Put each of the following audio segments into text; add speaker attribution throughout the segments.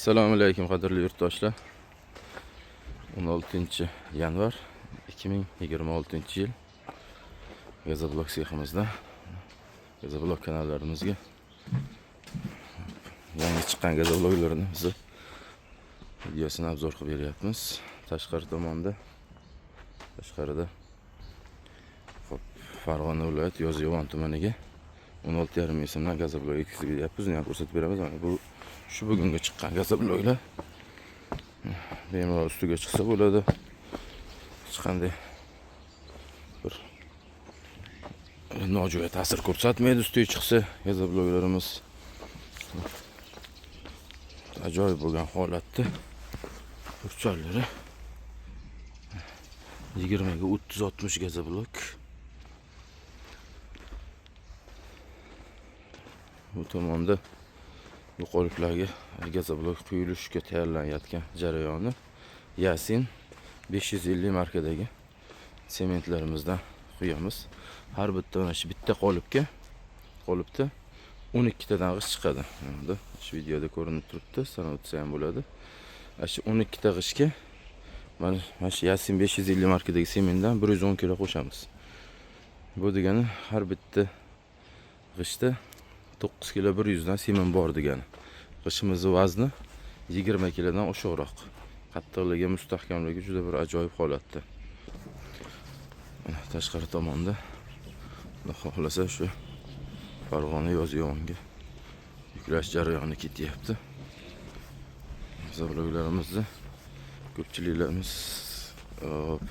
Speaker 1: Assalomu alaykum, qadrli yurtdoshlar. 16 yanvar 2026 yil Gazoblok seximizda Gazoblok kanallarimizga yangi chiqqan gazobloklarni biz videosini обзор qilib beryapmiz. Tashqari tomonda, tashqarida, xo'p, Farg'ona viloyati Yozyovon tumaniga 16,5 ming so'mdan gazoblok yetkazib beryapmiz. Uni ham ko'rsatib beramiz. Mana bu shu bugungi chiqqan gazobloklar. Bemalol ustiga chiqsa bo'ladi. Hech qanday bir nojo'ya ta'sir ko'rsatmaydi ustiga chiqsa gazobloklarimiz. Ajoyib bo'lgan holatda burchallari 20 ga 30 60 gazoblok. Bu tomonda bu qoliplarga gazoblok quyilishga tayyorlanayotgan jarayoni. Yasin 550 markadagi sementlarimizdan quyamiz. Har bitta mana shu bitta qolipda 12 tadan g'isht chiqadi. Endi shu videoda ko'rinib turibdi, sanab o'tsa ham bo'ladi. Ana shu 12 ta g'ishtga mana shu Yasin 550 markadagi sementdan 110 kilo qo'shamiz. Bu degani har bitta g'ishtda 9 kilo 100 dan sement bor degani. G'ishimizni vazni 20 kilodan oshiqroq. Qattiqligi, mustahkamligi juda bir ajoyib holatda. Mana tashqari tomonda, Xudo xohlasa, shu Farg'ona Yozyovonga yuklash jarayoni ketyapti. Gazobloklarimizni ko'pchiliklarimiz, hop,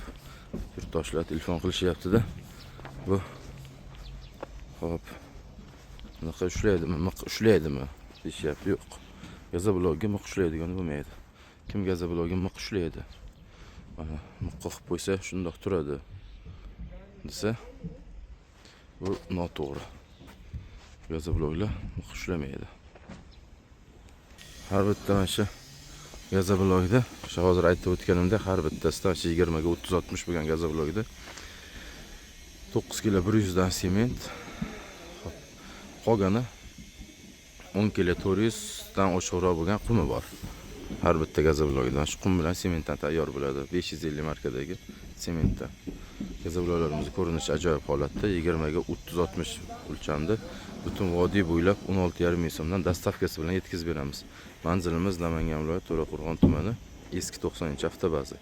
Speaker 1: yurtdoshlar telefon qilishyapti-da. Bu, hop, bunaqa ushlaydimi, miq ushlaydimi deyishyapti. Yo'q. Gazoblokga miq ushlaydigan bo'lmaydi. Kim gazoblokka miq ushlaydi? Mana miq qoqib qo'ysa, shundoq turadi desa, bu noto'g'ri. Gazobloklar miq ushlamaydi. Har bitta mana shu gazoblokda, o'sha hozir aytib o'tganimdek, har bittasida shu 20 ga 30 60 bo'lgan gazoblokda 9 kilo 100 dan sement, hop, qolgani 10 kilo 400 dan oshiqroq bo'lgan qumi bor. Har bitta gazoblokda shu qum bilan sementdan tayyor bo'ladi. 550 markadagi sementdan. Gazobloklarimiz ko'rinishi ajoyib holatda, 20 ga 30 60 o'lchamda butun vodiy bo'ylab 16,5 ming so'mdan доставка si bilan yetkazib beramiz. Manzilimiz: Namangan viloyati, To'raqo'rg'on tumani, eski 90-avtobaza.